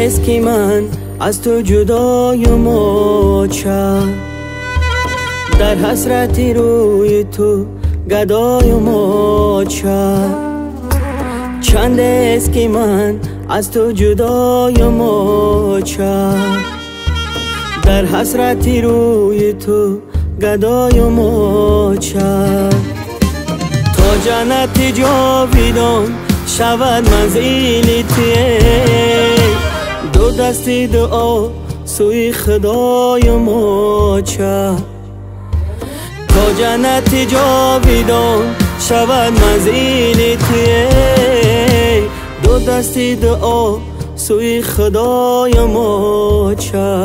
است که من از تو جدایم آچه، در حسرت روی تو گدایم آچه. چند است که من از تو جدایم آچه، در حسرت روی تو گدایم آچه. تا جنت جاویدان شود منزل توی، دو دست دعا سوی خدای ماچه. تا جنت جاویدان شود منزل توی، دو دست دعا سوی خدای ماچه.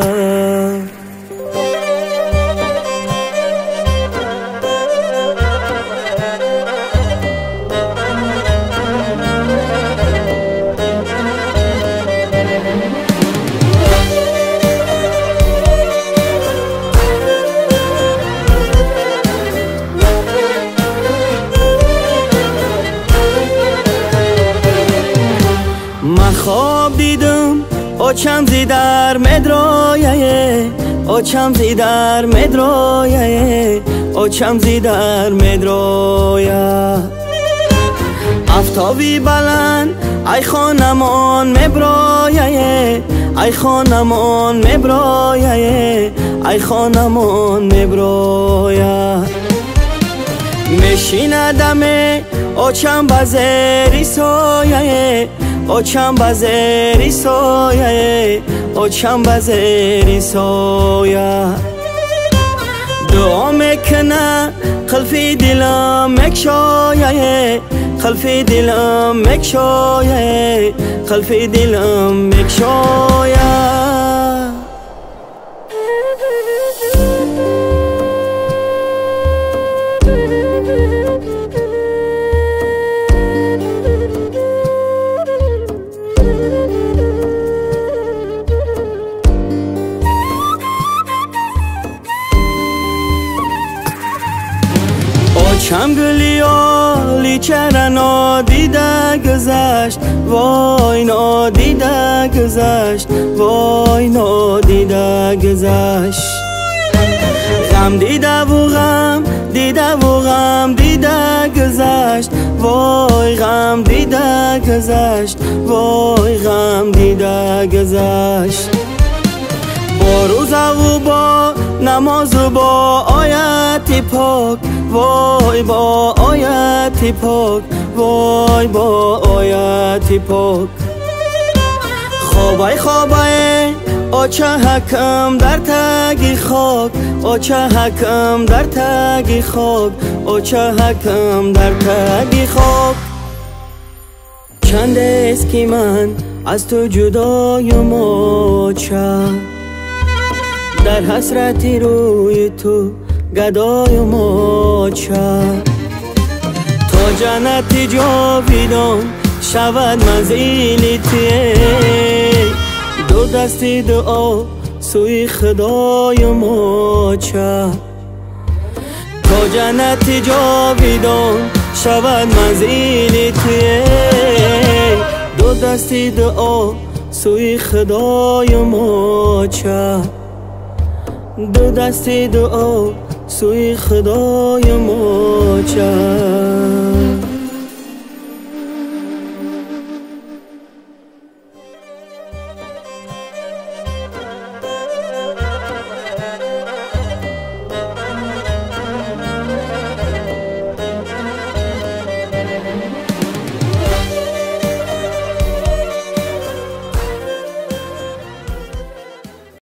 من خواب دیدم آچم زی در مدرایه، آچم زی در مدرایه، آچم زی در مدرایه. افتابی بلند ای خانمان مبرایه، ای خانمان مبرایه، ای خانمان مبرایه. میشیندم آچم به زیر سایه، آچم به زیر سایه، آچم به زیر سایه. دعا میکنه قلفی دلم مکشایه، قلفی دلم مکشایه، قلفی دلم مکشایه. آچم گلیالی چرا نادیده گذشت، وای نادیده گذشت، وای نادیده گذشت. غم دیده و غم دیده و غم دیده گذشت، وای غم دیده گذشت، وای غم دیده گذشت. با روزه و با نماز و با آیت پاک، وای با آیت پاک، وای با آیت پاک. خوابای خوابای آچه حکم در تگی خاک، آچه حکم در تگی خاک، آچه حکم در تگی خاک. چند است که من از تو جدایم آچه، در حسرت روی تو گدایم آچه. تا جنت جاویدان شود منزل توی، دو دست دعا سوی خدای ماچه. تا جنت جاویدان شود منزل توی، دو دست دعا سوی خدای ماچه. دو دست دعا سوی خدای ماچه.